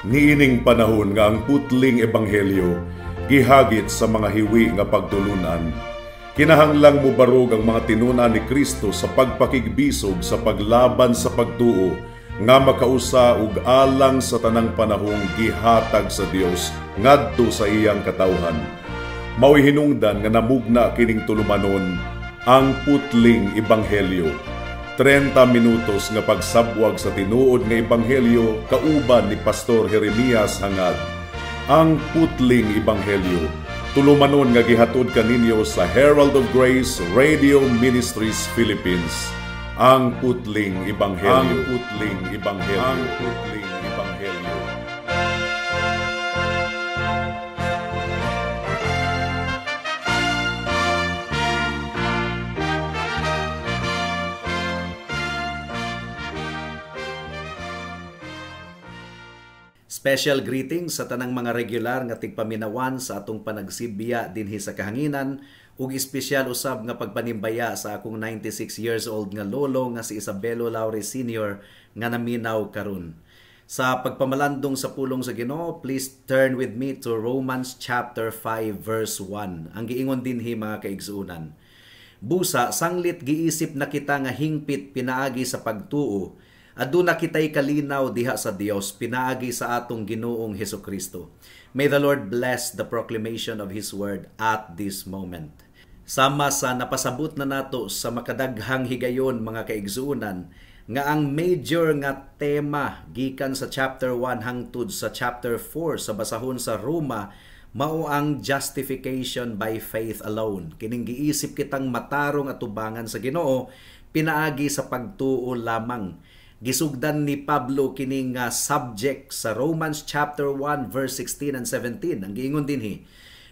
Niining panahon nga ang putling ebanghelyo gihagit sa mga hiwi nga pagtulunan, kinahanglang mubarog ang mga tinun-an ni Kristo sa pagpakigbisog sa paglaban sa pagtuo nga makausa ug alang sa tanang panahong gihatag sa Dios ngadto sa iyang katawhan. Mao'y hinungdan nga namugna kining tulumanon, Ang Putling Ebanghelyo. 30 minutos nga pagsabwag sa tinuod nga ebanghelyo kauban ni Pastor Jeremias Hangad. Ang Putling Ebanghelyo. Tulumanon nga gihatod kaninyo sa Herald of Grace Radio Ministries Philippines. Ang Putling Ebanghelyo. Ang Putling Ebanghelyo. Ang Putling Ebanghelyo. Special greetings sa tanang mga regular nga tigpaminawan sa atong panagsibya dinhi sa kahanginan ug espesyal usab nga pagpanimbaya sa akong 96 years old nga lolo nga si Isabelo Laure Sr. nga naminaw karon. Sa pagpamalandong sa pulong sa Ginoo, please turn with me to Romans chapter 5 verse 1. Ang giingon dinhi, mga kaigsuonan: "Busa sanglit giisip na kita nga hingpit pinaagi sa pagtuo, aduna kitay kalinaw diha sa Dios pinaagi sa atong Ginoong Hesukristo." May the Lord bless the proclamation of His word at this moment. Sama sa napasabot na nato sa makadaghang higayon, mga kaigsuonan, nga ang major nga tema gikan sa chapter 1 hangtod sa chapter 4 sa basahon sa Roma mao ang justification by faith alone. Kining giisip kitang matarong atubangan sa Ginoo pinaagi sa pagtuo lamang. Gisugdan ni Pablo kining subject sa Romans chapter 1 verse 16 and 17. Ang giingon dinhi: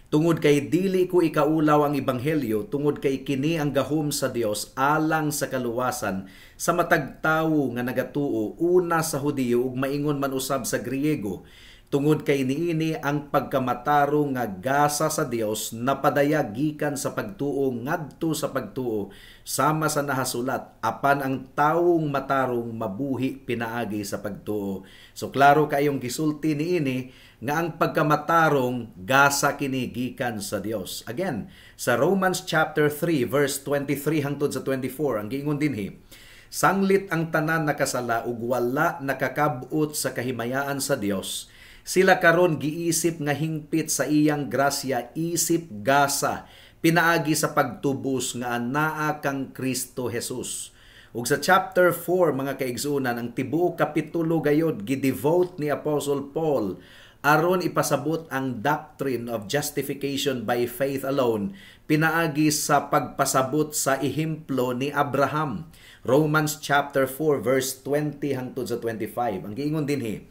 "Tungod kay dili ko ikaulaw ang ebanghelyo, tungod kay kini ang gahom sa Dios alang sa kaluwasan sa matag tawo nga nagatuo, una sa Hudiyo ug maingon man usab sa Griego. Tungod kay niini ang pagkamatarong nga gasa sa Dios napadayag gikan sa pagtuo ngadto sa pagtuo, sama sa nahasulat, apan ang tawong matarong mabuhi pinaagi sa pagtuo." So klaro kayong gisulti niini nga ang pagkamatarong gasa kini gikan sa Dios. Again, sa Romans chapter 3 verse 23 hangtod sa 24, ang giingon dinhi: "Sanglit ang tanan nakasala ug wala nakakab-ot sa kahimayaan sa Dios, sila karon giisip nga hingpit sa iyang grasya isip gasa pinaagi sa pagtubos nga anaa kang Kristo Jesus." Ug sa chapter 4, mga kaigsuonan, ang tibuok kapitulo gayod gidevote ni Apostle Paul aron ipasabot ang doctrine of justification by faith alone pinaagi sa pagpasabot sa ehemplo ni Abraham. Romans chapter 4 verse 20 hangtod sa 25. Ang giingon dinhi: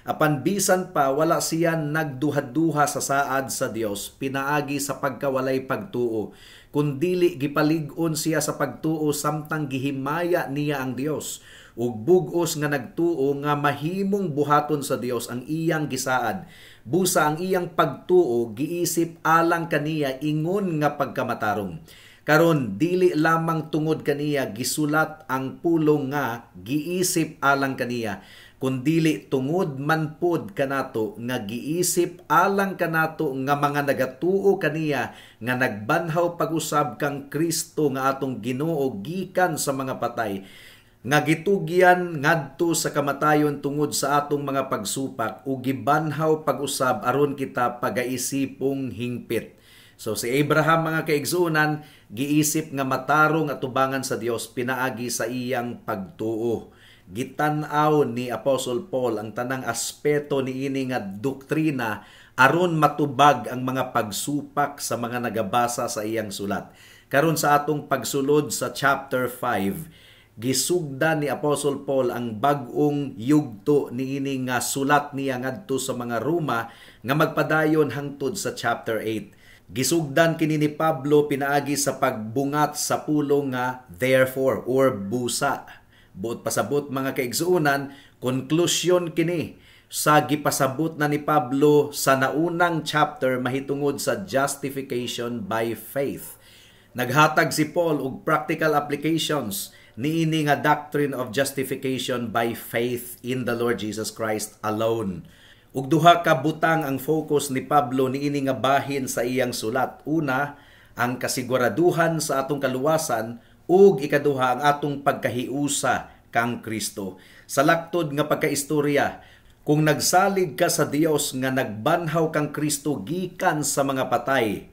"Apan bisan pa wala siya nagduha-duha sa saad sa Dios pinaagi sa pagkawalay pagtuo, kundili gipalig-on siya sa pagtuo samtang gihimaya niya ang Dios, ug bug-os nga nagtuo nga mahimong buhaton sa Dios ang iyang gisaad. Busa ang iyang pagtuo giisip alang kaniya ingon nga pagkamatarong. Karon dili lamang tungod kaniya gisulat ang pulong nga giisip alang kaniya, kundili tungod man pod kanato nga giisip alang kanato nga mga nagatuo kaniya nga nagbanhaw pag-usab kang Kristo nga atong Ginoo gikan sa mga patay, nga gitugyan ngadto sa kamatayon tungod sa atong mga pagsupak ug gibanhaw pag-usab aron kita pagaisipong hingpit." So si Abraham, mga kaigsuonan, giisip nga matarong atubangan sa Dios pinaagi sa iyang pagtuo. Gitan-aw ni Apostle Paul ang tanang aspeto niini nga doktrina aron matubag ang mga pagsupak sa mga nagabasa sa iyang sulat. Karon sa atong pagsulod sa chapter 5, gisugdan ni Apostle Paul ang bag-ong yugto niini nga sulat niya ngadto sa mga Roma nga magpadayon hangtod sa chapter 8. Gisugdan kini ni Pablo pinaagi sa pagbungat sa pulong nga "therefore" or "busa". Buot pasabot, mga kaigsuonan, konklusyon kini sa gipasabot na ni Pablo sa naunang chapter mahitungod sa justification by faith. Naghatag si Paul og practical applications niini nga doctrine of justification by faith in the Lord Jesus Christ alone. Ug duha ka butang ang focus ni Pablo niini nga bahin sa iyang sulat. Una, ang kasiguraduhan sa atong kaluwasan, ug ikaduha, ang atong pagkahiusa kang Kristo. Sa laktod nga pagkaistorya, kung nagsalig ka sa Dios nga nagbanhaw kang Kristo gikan sa mga patay,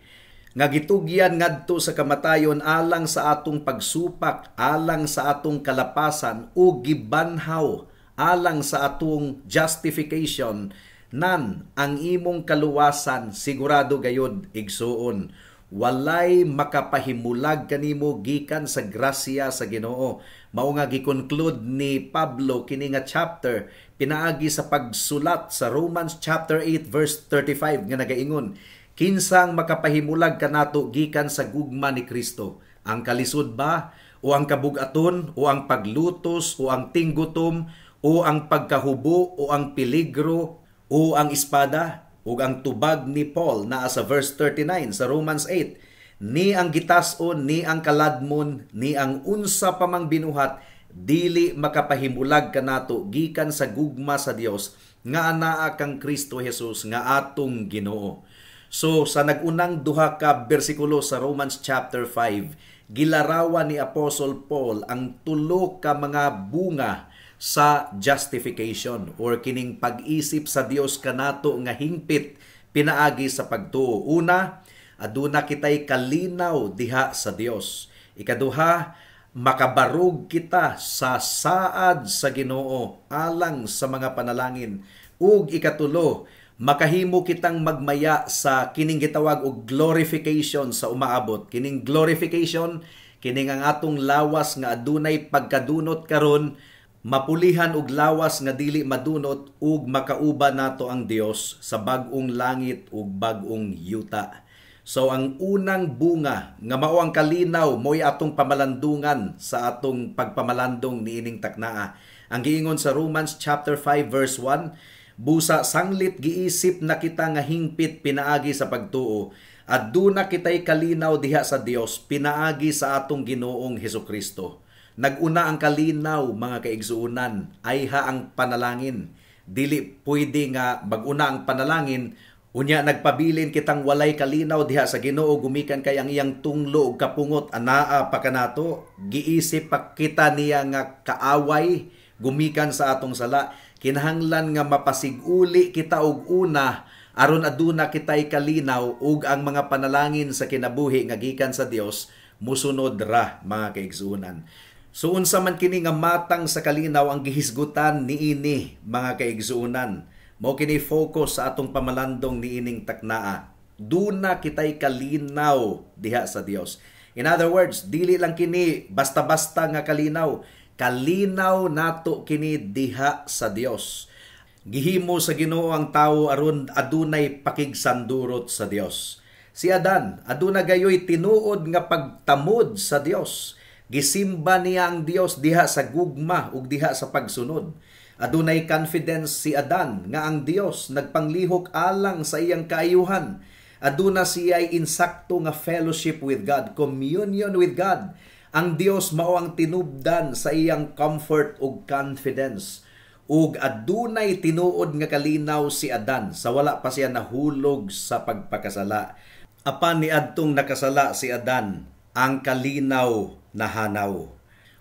nga gitugyan ngadto sa kamatayon alang sa atong pagsupak, alang sa atong kalapasan, ug gibanhaw alang sa atong justification, nan ang imong kaluwasan sigurado gayod, igsuon. Walay makapahimulag kanimo gikan sa grasya sa Ginoo. Mao nga gi-conclude ni Pablo kini nga chapter pinaagi sa pagsulat sa Romans chapter 8 verse 35 nga nagaingon, "Kinsang makapahimulag kanato gikan sa gugma ni Kristo? Ang kalisod ba, o ang kabugaton, o ang paglutos, o ang tinggutom, o ang pagkahubo, o ang peligro, o ang espada?" Ug ang tubag ni Paul naa sa verse 39 sa Romans 8, "Ni ang gitas-on, ni ang kaladmon, ni ang unsa pa mang binuhat, dili makapahimulag kanato gikan sa gugma sa Dios nga anaa kang Kristo Jesus nga atong Ginoo." So sa nagunang duha ka bersikulo sa Romans chapter 5, gilarawan ni Apostle Paul ang tulo ka mga bunga sa justification or kining pag-isip sa Dios kanato nga hingpit pinaagi sa pagtuo. Una, aduna kitay kalinaw diha sa Dios. Ikaduha, makabarog kita sa saad sa Ginoo alang sa mga panalangin. Ug ikatulo, makahimo kitang magmaya sa kining gitawag og glorification sa umaabot. Kining glorification, kining ang atong lawas nga adunay pagkadunot karon mapulihan og lawas nga dili madunot ug makauban nato ang Dios sa bag-ong langit ug bag-ong yuta. So ang unang bunga nga mao ang kalinaw, mo'y atong pamalandungan sa atong pagpamalandong niining taknaa. Ang giingon sa Romans chapter 5 verse 1, "Busa sanglit giisip na kita nga hingpit pinaagi sa pagtuo, aduna kitay kalinaw diha sa Dios pinaagi sa atong Ginoong Hesukristo." Naguna ang kalinaw, mga kaigsuonan, ayha ang panalangin. Dili pwede nga maguna ang panalangin unya nagpabilin kitang walay kalinaw diha sa Ginoo gumikan kay ang iyang tunglo ug kapungot anaa pa kanato, giisip pa kita niya nga kaaway gumikan sa atong sala. Kinahanglan nga mapasiguli kita og una aron aduna kitay kalinaw ug ang mga panalangin sa kinabuhi nga gikan sa Dios musunod ra, mga kaigsuonan. So unsa man kini nga matang sa kalinaw ang gihisgutan niini, mga kaigsuonan? Mao kini focus sa atong pamalandong niining taknaa. Duna kitay kalinaw diha sa Dios. In other words, dili lang kini basta-basta nga kalinaw. Kalinaw nato kini diha sa Dios. Gihimo sa Ginoo ang tawo aron adunay pakigsandurot sa Dios. Si Adan, aduna gayoy tinuod nga pagtamod sa Dios. Gisimba niya ang Dios diha sa gugma ug diha sa pagsunod. Adunay confidence si Adan nga ang Dios nagpanglihok alang sa iyang kaayuhan. Aduna siya insakto nga fellowship with God, communion with God. Ang Dios mao ang tinubdan sa iyang comfort ug confidence. Ug adunay tinuod nga kalinaw si Adan sa wala pa siya nahulog sa pagpakasala. Apan niadtong nakasala si Adan, ang kalinaw nahanaw.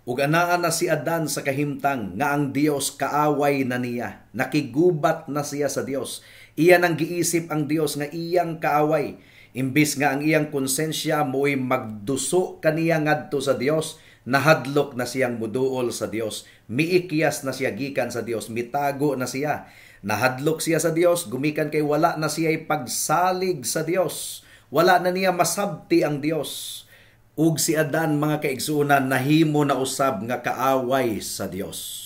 Ug anaa na si Adan sa kahimtang nga ang Dios kaaway na niya. Nakigubat na siya sa Dios. Iya nang giisip ang Dios nga iyang kaaway. Imbis nga ang iyang konsensya mo'y magduso kaniya ngadto sa Dios, nahadlok na siyang muduol sa Dios. Miikyas na siya gikan sa Dios, mitago na siya. Nahadlok siya sa Dios, gumikan kay wala na siya pagsalig sa Dios. Wala na niya masabti ang Dios. Ug si Adan, mga kaigsuonan, nahimo na usab nga kaaway sa Dios.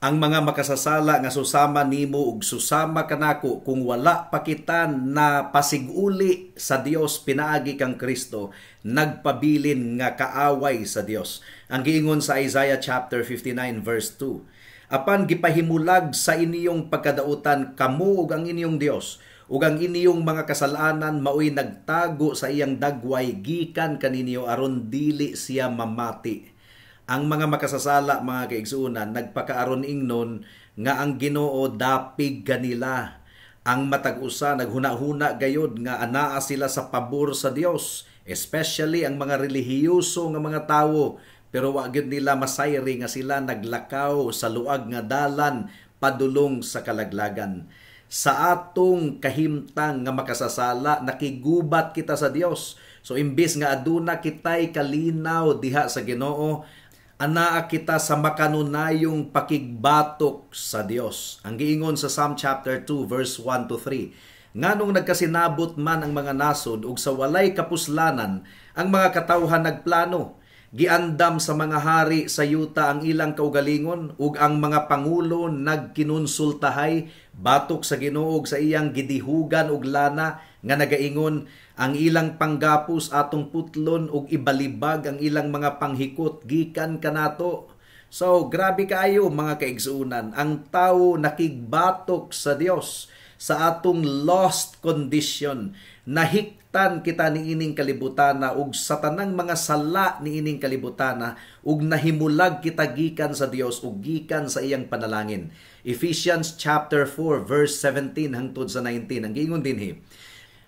Ang mga makasasala nga susama nimo ug susama kanako, kung wala pa kita na pasiguli sa Dios pinaagi kang Kristo, nagpabilin nga kaaway sa Dios. Ang giingon sa Isaiah chapter 59 verse 2, "Apan gipahimulag sa inyong pagkadautan kamo ug ang inyong Dios, ug ang inyong mga kasalanan maoy nagtago sa iyang dagway gikan kaninyo aron dili siya mamati." Ang mga makasasala, mga kaigsuonan, nagpakaaron ingnon nga ang Ginoo dapig kanila. Ang matag usa naghuna-huna gayod nga anaa sila sa pabor sa Dios, especially ang mga relihiyoso nga mga tawo, pero wa gyud nila masayri nga sila naglakaw sa luag nga dalan padulong sa kalaglagan. Sa atong kahimtang nga makasasala, nakigubat kita sa Dios. So imbis nga aduna kitay kalinaw diha sa Ginoo, anaa kita sa makanunayong pakigbatok sa Dios. Ang giingon sa Psalm chapter 2 verse 1 to 3, nganong nagkasinabot man ang mga nasod ug sa walay kapuslanan ang mga katawhan nagplano? Giandam sa mga hari sa yuta ang ilang kaugalingon ug ang mga pangulo nagkinonsultahay batok sa Ginoo sa iyang gidihugan og lana nga nagaingon, ang ilang panggapos atong putlon ug ibalibag ang ilang mga panghikot gikan kanato. So grabe kaayo, mga kaigsuonan, ang tawo nakigbatok sa Dios sa atong lost condition. Nahiktan kita niining kalibutana ug sa tanang mga sala niining kalibutana ug nahimulag kita gikan sa Dios ug gikan sa iyang panalangin. Ephesians chapter 4 verse 17 hangtod sa 19, ang giingon dinhi,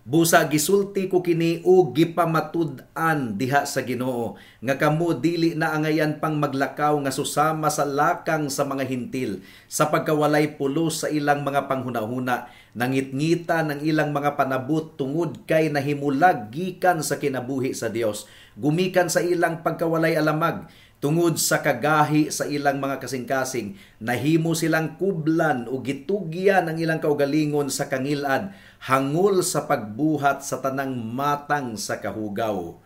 "Busa gisulti ko kini o gipamatud-an diha sa Ginoo nga kamo dili na angayan pang maglakaw nga susama sa lakang sa mga Hentil, sa pagkawalay pulos sa ilang mga panghunahuna. Nangitngita ng ilang mga panabot tungod kay nahimulag gikan sa kinabuhi sa Dios, gumikan sa ilang pagkawalay alamag. Tungod sa kagahi sa ilang mga kasing-kasing, nahimo silang kublan o gitugyan ang ilang kaugalingon sa kangilad, hangol sa pagbuhat sa tanang matang sa kahugaw."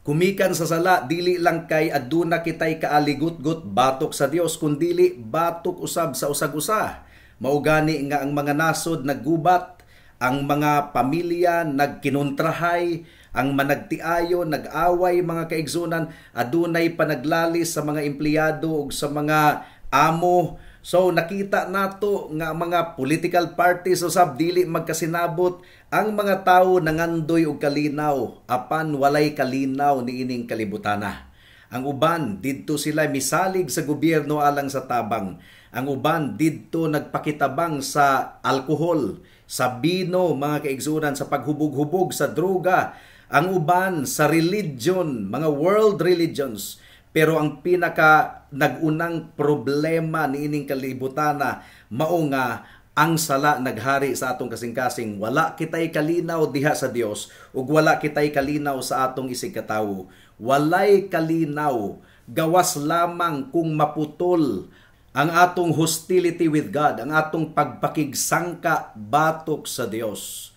Kumikan sa sala, dili lang kay aduna kitay kaaligutgot batok sa Dios, kundili batok usab sa usag-usa. Mao gani nga ang mga nasod naggubat, ang mga pamilya nagkinontrahay, ang managtiayo nag-away, mga kaigsunan, adunay panaglalis sa mga empleyado ug sa mga amo. So nakita nato nga mga political parties usab dili magkasinabot. Ang mga tawo nangandoy og kalinaw apan walay kalinaw niining kalibutana. Ang uban didto sila misalig sa gobyerno alang sa tabang. Ang uban didto nagpakitabang sa alkohol, sa bino, mga kaigsunan, sa paghubog-hubog sa droga. Ang uban sa religion, mga world religions. Pero ang pinaka nagunang problema niining kalibutana mao nga ang sala naghari sa atong kasing-kasing. Wala kitay kalinaw diha sa Dios ug wala kitay kalinaw sa atong isigkatawo. Walay kalinaw gawas lamang kung maputol ang atong hostility with God, ang atong pagpakigsangka batok sa Dios.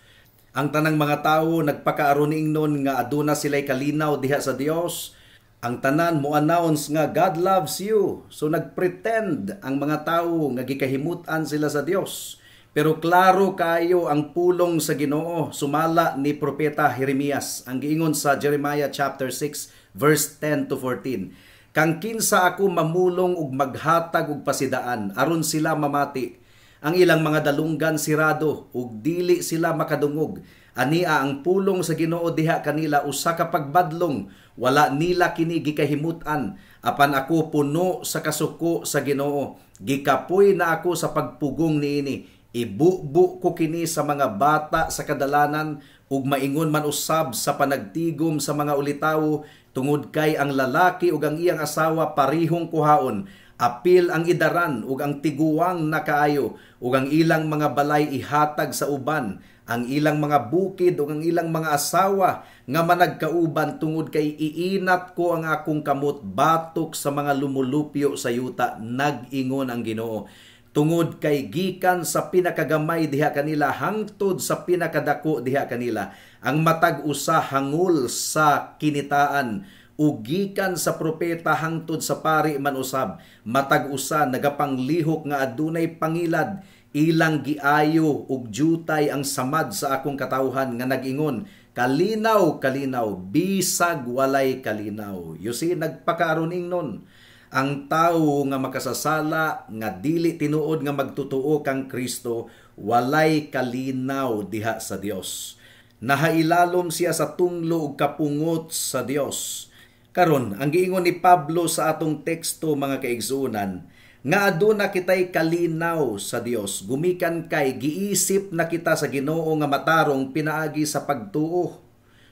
Ang tanang mga tawo nagpakaaron ingnon nga aduna sila'y kalinaw diha sa Dios. Ang tanan mo announce nga God loves you. So nagpretend ang mga tawo nga gikahimutan sila sa Dios. Pero klaro kayo ang pulong sa Ginoo sumala ni propeta Jeremias. Ang giingon sa Jeremiah chapter 6 verse 10 to 14. "Kang kinsa ako mamulong ug maghatag og pasidaan aron sila mamati. Ang ilang mga dalunggan sirado ug dili sila makadungog. Ania ang pulong sa Ginoo diha kanila usa ka pagbadlong, wala nila kini gikahimutan. Apan ako puno sa kasuko sa Ginoo. Gikapoy na ako sa pagpugong niini. Ibubu ko kini sa mga bata sa kadalanan ug maingon man usab sa panagtigom sa mga ulitawo, tungod kay ang lalaki ug ang iyang asawa parihong kuhaon. Apil ang idaran ug ang tiguang nakaayo, ug ang ilang mga balay ihatag sa uban, ang ilang mga bukid ug ang ilang mga asawa nga managkauban, tungod kay iinat ko ang akong kamot batok sa mga lumulupyo sa yuta, nag-ingon ang Ginoo. Tungod kay gikan sa pinakagamay diha kanila hangtod sa pinakadako diha kanila, ang matag usa hangol sa kinitaan, ug gikan sa propeta hangtod sa pari man usab, matag usa nagapanglihok nga adunay pangilad. Ilang giayo ug jutay ang samad sa akong katawhan nga nag-ingon, kalinaw, kalinaw, bisag walay kalinaw." You see, nagpakaaron ingnon ang tawo nga makasasala nga dili tinuod nga magtutuo kang Kristo, walay kalinaw diha sa Dios. Nahailalom siya sa tunglo ug kapungot sa Dios. Karon, ang giingon ni Pablo sa atong teksto, mga kaigsuonan, Nga aduna kitay kalinaw sa Dios gumikan kay giisip na kita sa Ginoo nga matarong pinaagi sa pagtuo.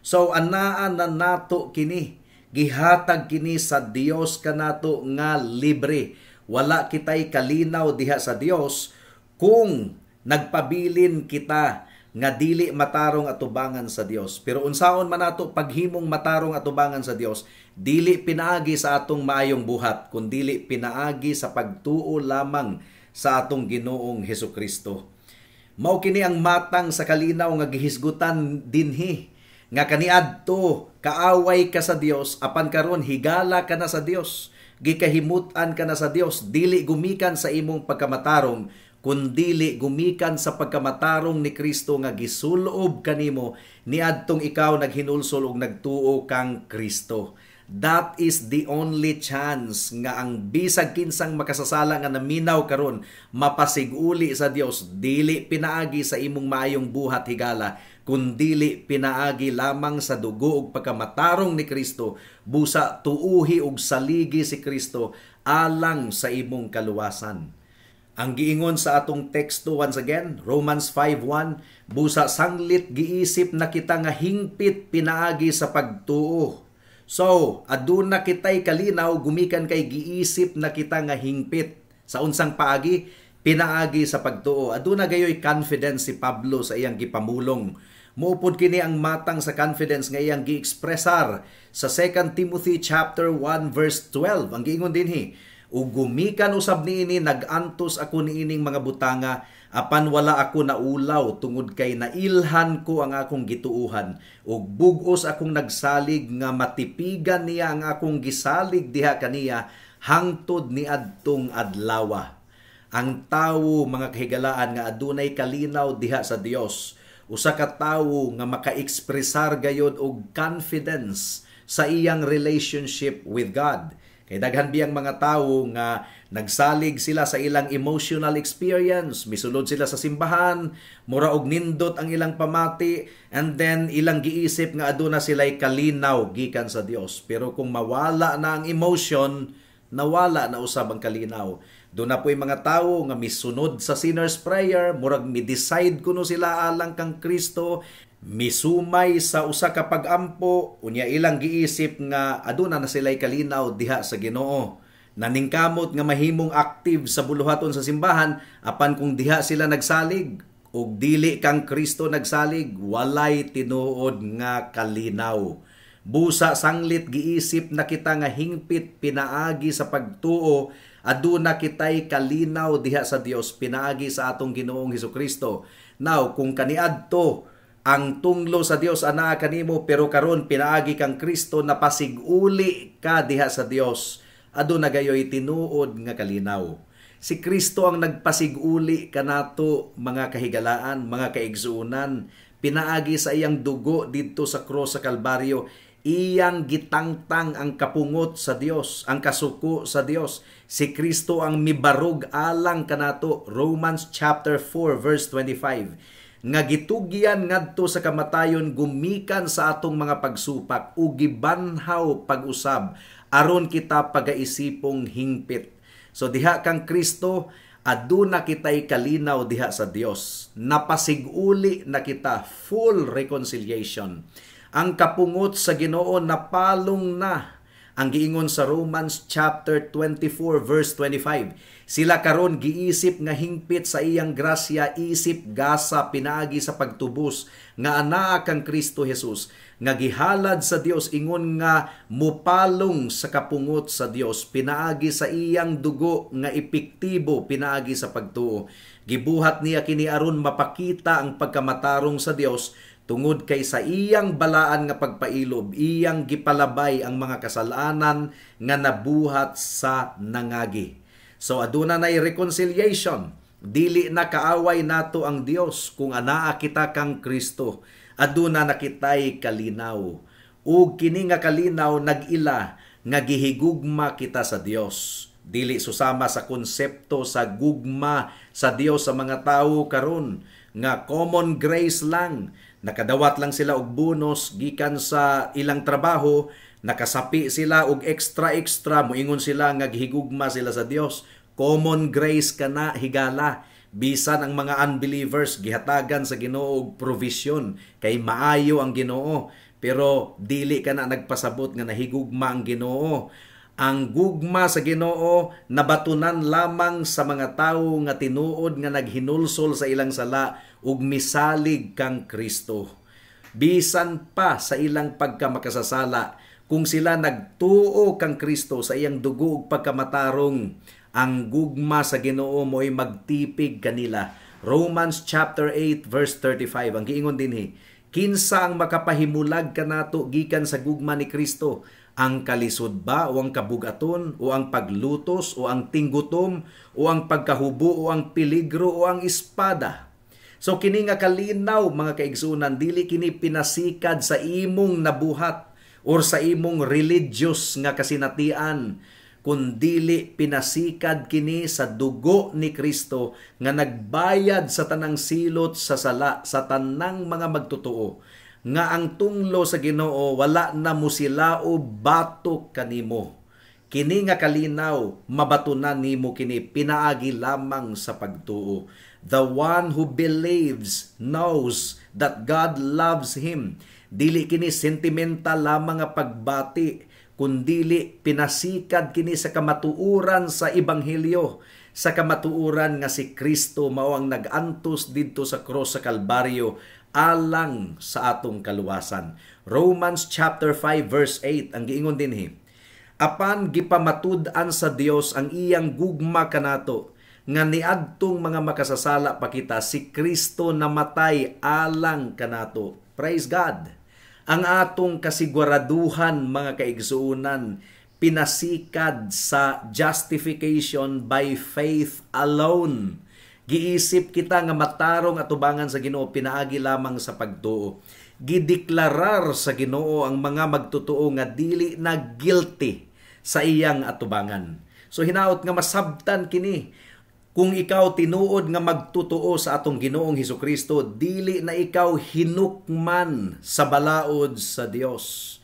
So anaa na nato kini, gihatag kini sa Dios kanato nga libre. Wala kitay kalinaw diha sa Dios kung nagpabilin kita nga dili matarong atubangan sa Dios. Pero unsaon man nato paghimong matarong atubangan sa Dios, dili pinaagi sa atong maayong buhat, kundili pinaagi sa pagtuo lamang sa atong Ginoong Hesukristo. Mao kini ang matang sa kalinaw nga gihisgutan dinhi, nga kaniadto kaaway ka sa Dios, apan karon higala ka na sa Dios, gikahimut-an ka na sa Dios, dili gumikan sa imong pagkamatarong, kundili gumikan sa pagkamatarong ni Kristo nga gisulob kanimo niadtong ikaw naghinulsol og nagtuo kang Kristo. That is the only chance nga ang bisag kinsang makasasala nga naminaw karon mapasiguli sa Dios, dili pinaagi sa imong maayong buhat, higala, kundili pinaagi lamang sa dugo ug pagkamatarong ni Kristo. Busa tuuhi ug saligi si Kristo alang sa imong kaluwasan. Ang giingon sa atong teksto once again, Romans 5:1, busa sanglit giisip na kita nga hingpit pinaagi sa pagtuo. So, aduna kitay kalinaw gumikan kay giisip na kita nga hingpit. Sa unsang paagi? Pinaagi sa pagtuo. Aduna gayoy confidence si Pablo sa iyang gipamulong. Muupod kini ang matang sa confidence nga iyang gi-expressar sa 2 Timothy chapter 1 verse 12. Ang giingon dinhi, ug gumikan usab niini nag-antos ako niining mga butanga, apan wala ako naulaw tungod kay nailhan ko ang akong gituuhan, ug bug-os akong nagsalig nga matipigan niya ang akong gisalig diha kaniya hangtod niadtong adlawa. Ang tawo, mga kahigalaan, nga adunay kalinaw diha sa Dios, usa ka tawo nga maka-ekspresar gayod og confidence sa iyang relationship with God. Kay daghan biyang mga tawo nga nagsalig sila sa ilang emotional experience, misulod sila sa simbahan, mura og nindot ang ilang pamati, and then ilang giisip nga aduna sila'y kalinaw gikan sa Dios. Pero kung mawala na ang emotion, nawala na usab ang kalinaw. Doon na po'y mga tawo nga misunod sa sinner's prayer, murag mi-decide kuno sila alang kang Kristo, misumay sa usa ka pag-ampo, unya ilang giisip nga aduna na sila'y kalinaw diha sa Ginoo. Naningkamot nga mahimong active sa buluhaton sa simbahan, apan kung diha sila nagsalig ug dili kang Kristo nagsalig, walay tinuod nga kalinaw. Busa sanglit giisip na kita nga hingpit pinaagi sa pagtuo, aduna kitay kalinaw diha sa Dios pinaagi sa atong Ginoong Hesukristo. Now, kung kaniadto ang tunglo sa Dios anaa kanimo, pero karon pinaagi kang Kristo napasiguli ka diha sa Dios, aduna gayoy tinuod nga kalinaw. Si Kristo ang nagpasiguli kanato, mga kahigalaan, mga kaigsuonan, pinaagi sa iyang dugo didto sa krus sa Kalbaryo. Iyang gitangtang ang kapungot sa Dios, ang kasuko sa Dios. Si Kristo ang mibarog alang kanato, Romans chapter 4 verse 25, nga gitugyan ngadto sa kamatayon gumikan sa atong mga pagsupak ug gibanhaw pag-usab aron kita pagaisipong hingpit. So diha kang Kristo, aduna kitay kalinaw diha sa Dios. Napasiguli na kita, full reconciliation. Ang kapungot sa Ginoo napalong na. Ang giingon sa Romans chapter 24 verse 25, sila karon giisip nga hingpit sa iyang grasya, isip gasa pinaagi sa pagtubos nga anaa kang Kristo Jesus, nga gihalad sa Dios ingon nga mupalong sa kapungot sa Dios pinaagi sa iyang dugo nga epektibo pinaagi sa pagtuo. Gibuhat niya kini aron mapakita ang pagkamatarong sa Dios tungod kay sa iyang balaan nga pagpailob, iyang gipalabay ang mga kasalanan nga nabuhat sa nangagi. So aduna nay reconciliation. Dili na kaaway nato ang Dios kung anaa kita kang Kristo. Aduna na kitay kalinaw. Ug kini nga kalinaw nag-ila nga gihigugma kita sa Dios. Dili susama sa konsepto sa gugma sa Dios sa mga tawo karon nga common grace lang. Nakadawat lang sila og bonus gikan sa ilang trabaho, nakasapi sila og extra extra, moingon sila nga gihigugma sila sa Dios. Common grace kana, higala. Bisan ang mga unbelievers gihatagan sa Ginoo og provision kay maayo ang Ginoo, pero dili kana nagpasabot nga nahigugma ang Ginoo. Ang gugma sa Ginoo nabatunan lamang sa mga tawo nga tinuod nga naghinulsol sa ilang sala ug misalig kang Kristo. Bisan pa sa ilang pagkamakasasala, kung sila nagtuo kang Kristo sa iyang dugo ug pagkamatarong, ang gugma sa Ginoo mo'y magtipig kanila. Romans chapter 8 verse 35 ang giingon dinhi, kinsa ang makapahimulag kanato gikan sa gugma ni Kristo? Ang kalisod ba o ang kabugaton o ang paglutos o ang tinggutom o ang pagkahubo o ang peligro o ang espada? So kini nga kalinaw, mga kaigsunan, dili kini pinasikad sa imong nabuhat or sa imong religious nga kasinatian, kundili pinasikad kini sa dugo ni Kristo nga nagbayad sa tanang silot sa sala sa tanang mga magtotoo, nga ang tunglo sa Ginoo wala na musilao batok kanimo. Kini nga kalinaw mabatunan nimo kini pinaagi lamang sa pagtuo. The one who believes knows that God loves him. Dili kini sentimental lamang nga pagbati, kundili pinasikad kini sa kamatuoran sa ebanghelyo, sa kamatuoran nga si Kristo mao ang nag-antos didto sa cross sa Kalbaryo alang sa atong kaluwasan. Romans chapter 5 verse 8 ang giingon dinhi, apan gipamatud-an sa Dios ang iyang gugma kanato, nga niadtong mga makasasala pa kita, si Kristo namatay alang kanato. Praise God. Ang atong kasiguraduhan, mga kaigsuonan, pinasikad sa justification by faith alone. Giisip kita nga matarong atubangan sa Ginoo pinaagi lamang sa pagtuo. Gideklarar sa Ginoo ang mga magtotoo nga dili na guilty sa iyang atubangan. So hinaot nga masabtan kini. Kung ikaw tinuod nga magtotoo sa atong Ginoong Hesukristo, dili na ikaw hinukman sa balaod sa Dios.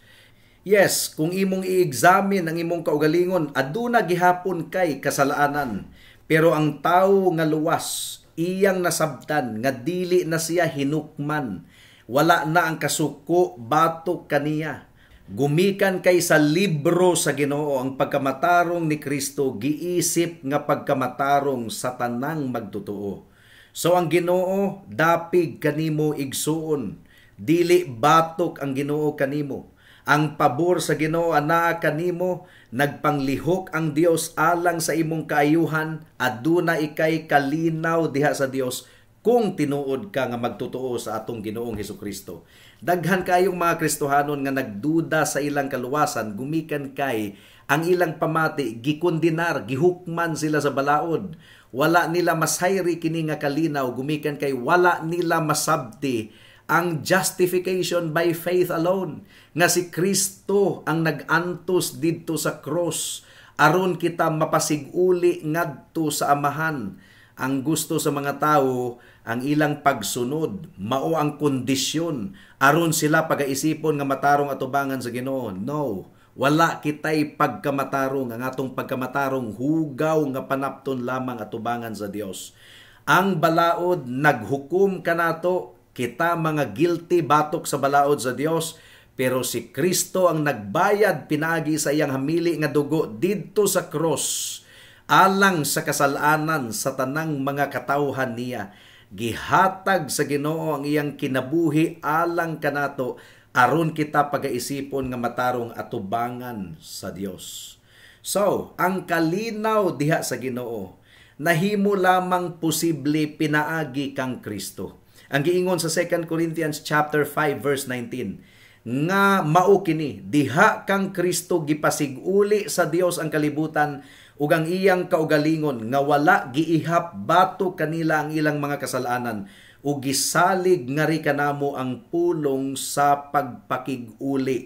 Yes, kung imong i-examine ang imong kaugalingon, aduna gihapon kay kasalaanan. Pero ang tawo nga luwas, iyang nasabtan nga dili na siya hinukman. Wala na ang kasuko batok kaniya. Gumikan kay sa libro sa Ginoo ang pagkamatarong ni Kristo, giisip nga pagkamatarong sa tanang magtotoo. So ang Ginoo dapig kanimo, igsuon, dili batok ang Ginoo kanimo. Ang pabor sa Ginoo anaa kanimo, nagpanglihok ang Dios alang sa imong kaayuhan, aduna ikay kalinaw diha sa Dios kung tinuod ka nga magtotoo sa atong Ginoong Hesukristo. Daghan kayong mga Kristohanon nga nagduda sa ilang kaluwasan, gumikan kay ang ilang pamati gikondenar, gihukman sila sa balaod. Wala nila masayri kini nga kalinaw, gumikan kay wala nila masabti ang justification by faith alone, nga si Kristo ang nag-antos didto sa cross aron kita mapasiguli ngadto sa Amahan. Ang gusto sa mga tao, ang ilang pagsunod, mao ang kondisyon aron sila pagaisipon nga matarong atubangan sa Ginoo. No, wala kitay pagkamatarong. Ang atong pagkamatarong hugaw nga panapton lamang atubangan sa Dios. Ang balaod naghukom kanato, kita mga guilty batok sa balaod sa Dios, pero si Kristo ang nagbayad pinaagi sa iyang hamili nga dugo didto sa cross alang sa kasalanan sa tanang mga katawhan niya. Gihatag sa Ginoo ang iyang kinabuhi alang kanato aron kita pagaisipon nga matarong atubangan sa Dios. So, ang kalinaw diha sa Ginoo nahimo lamang posible pinaagi kang Kristo. Ang giingon sa 2 Corinthians chapter 5 verse 19, nga mao kini, diha kang Kristo gipasiguli sa Dios ang kalibutan ug ang iyang kaugalingon nga wala giihap batok kanila ang ilang mga kasalanan ug gisalig ngari kanamo ang pulong sa pagpakig-uli.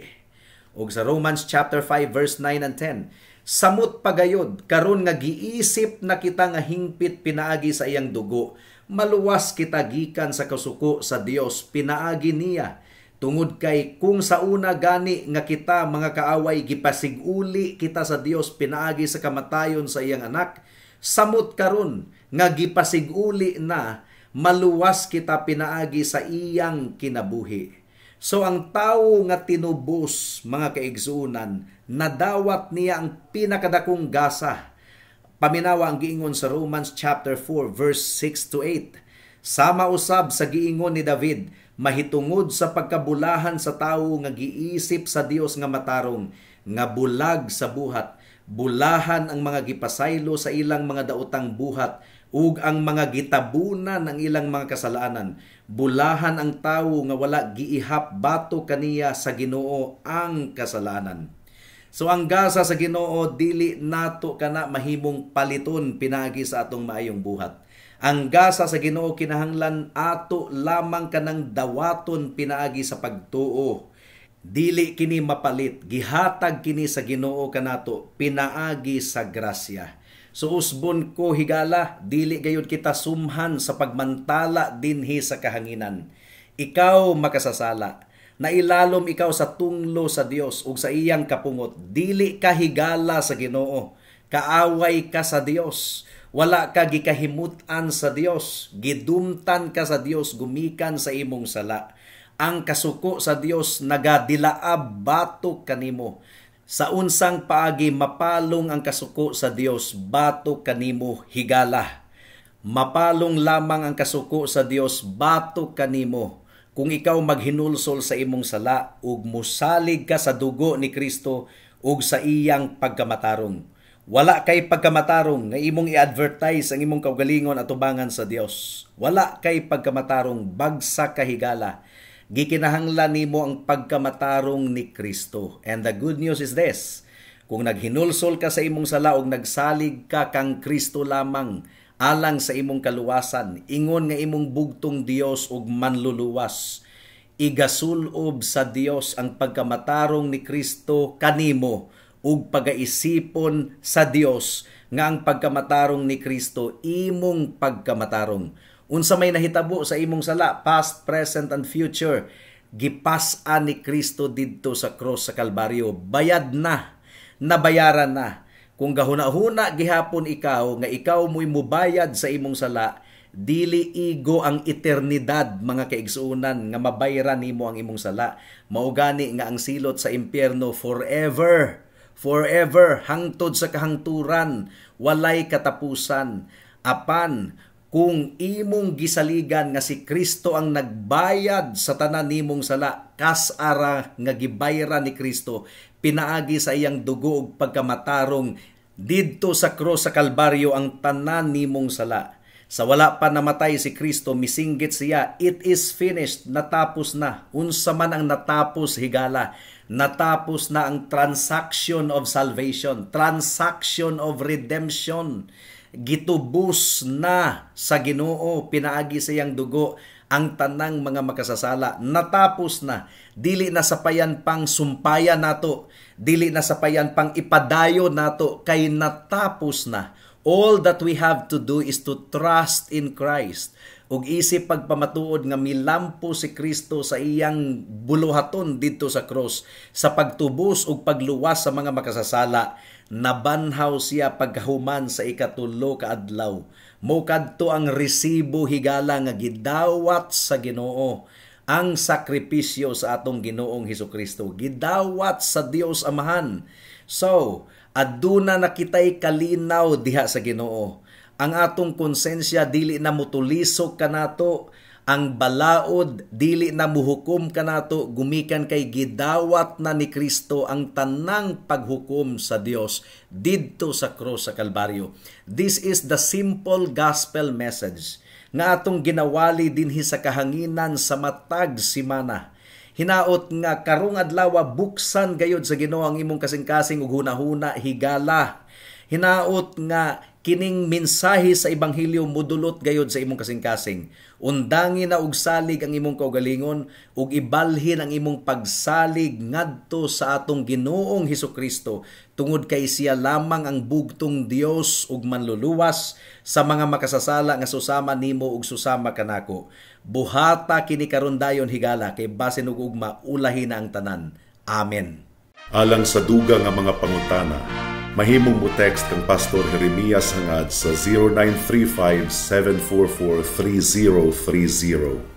Ug sa Romans chapter 5 verse 9 and 10, samot pagayod karon nga giisip na kita nga hingpit pinaagi sa iyang dugo, maluwas kita gikan sa kasuko sa Dios pinaagi niya. Tungod kay kung sa una gani nga kita mga kaaway gipasiguli kita sa Dios pinaagi sa kamatayon sa iyang anak, Samot karon nga gipasiguli na, maluwas kita pinaagi sa iyang kinabuhi. So ang tawo nga tinubos, mga kaigsuonan, nadawat niya ang pinakadakong gasa. Paminawa ang giingon sa Romans chapter 4 verse 6 to 8. Sama usab sa giingon ni David, mahitungod sa pagkabulahan sa tawo nga giisip sa Dios nga matarong, nga bulag sa buhat, bulahan ang mga gipasaylo sa ilang mga daotang buhat ug ang mga gitabunan ang ilang mga kasalanan. Bulahan ang tawo nga wala giihap batok kaniya sa Ginoo ang kasalanan. So ang gasa sa Ginoo dili nato kana mahimong paliton pinaagi sa atong maayong buhat. Ang gasa sa Ginoo kinahanglan ato lamang kanang dawaton pinaagi sa pagtuo. Dili kini mapalit, gihatag kini sa Ginoo kanato pinaagi sa grasya. So usbon ko, higala, dili gayud kita sumhan sa pagmantala dinhi sa kahanginan. Ikaw makasasala, nailalom ikaw sa tunglo sa Dios ug sa iyang kapungot. Dili ka higala sa Ginoo, kaaway ka sa Dios. Wala ka gikahimut-an sa Dios, gidumtan ka sa Dios gumikan sa imong sala. Ang kasuko sa Dios nagadilaab batok kanimo. Sa unsang paagi mapalong ang kasuko sa Dios batok kanimo, higala? Mapalong lamang ang kasuko sa Dios batok kanimo kung ikaw maghinulsol sa imong sala ug musalig ka sa dugo ni Kristo ug sa iyang pagkamatarong. Wala kay pagkamatarong nga imong i-advertise ang imong kaugalingon atubangan sa Dios. Wala kay pagkamatarong, bagsak ka, higala. Gikinahanglan nimo ang pagkamatarong ni Kristo. And the good news is this: kung naghinulsol ka sa imong sala ug nagsalig ka kang Kristo lamang alang sa imong kaluwasan, ingon nga imong bugtong Dios ug manluluwas, igasulob sa Dios ang pagkamatarong ni Kristo kanimo ug pagaisipon sa Dios nga ang pagkamatarong ni Kristo imong pagkamatarong. Unsa may nahitabo sa imong sala, past, present, and future, gipas-an ni Kristo didto sa cross sa Kalbaryo. Bayad na, nabayaran na. Kung gahuna-huna gihapon ikaw nga ikaw mo'y mubayad sa imong sala, dili igo ang eternidad, mga kaigsuonan, nga mabayran nimo ang imong sala. Mao gani nga ang silot sa impyerno forever, forever, hangtod sa kahangturan, walay katapusan. Apan kung imong gisaligan nga si Kristo ang nagbayad sa tanan nimong sala, kas-ara nga gibayran ni Kristo pinaagi sa iyang dugo ug pagkamatarong didto sa krus sa Kalbaryo ang tanan nimong sala. Sa wala pa namatay si Kristo, misinggit siya, "It is finished," natapos na. Unsa man ang natapos, higala? Natapos na ang transaction of salvation, transaction of redemption. Gitubos na sa Ginoo pinaagi sa iyang dugo ang tanang mga makasasala. Natapos na. Dili na sapayan pang sumpayan nato. Dili na sapayan pang ipadayon nato kay natapos na. All that we have to do is to trust in Christ. Ug isip pagpamatuod nga milampo si Kristo sa iyang buluhaton didto sa cross sa pagtubos ug pagluwas sa mga makasasala. Nabanhaw siya pagkahuman sa ikatulo ka adlaw. Mo kadto ang resibo, higala, nga gidawat sa Ginoo ang sakripisyo sa atong Ginoong Hesukristo. Gidawat sa Dios Amahan. So, aduna na kitay kalinaw diha sa Ginoo. Ang atong konsensya dili na mutulisok kanato, ang balaod dili na muhukom kanato gumikan kay gidawat na ni Kristo ang tanang paghukom sa Dios didto sa krus sa Kalbaryo. This is the simple gospel message nga atong ginawali dinhi sa kahanginan sa matag simana. Hinaot nga karong adlaw buksan gayod sa Ginoo ang imong kasing-kasing ug hunahuna, higala. Hinaot nga kining mensahe sa ebanghelyo mudulot gayod sa imong kasing-kasing. Undangi na og salig ang imong kaugalingon ug ibalhin ang imong pagsalig ngadto sa atong Ginoong Hesukristo tungod kay siya lamang ang bugtong Dios ug manluluwas sa mga makasasala nga susama nimo ug susama kanako. Buhata kini karon dayon, higala, kay basin ug ugma ulahi na ang tanan. Amen. Alang sa dugang nga mga pangutana, Mahimong mo text kang Pastor Jeremias Hangad sa 0935 744 3030.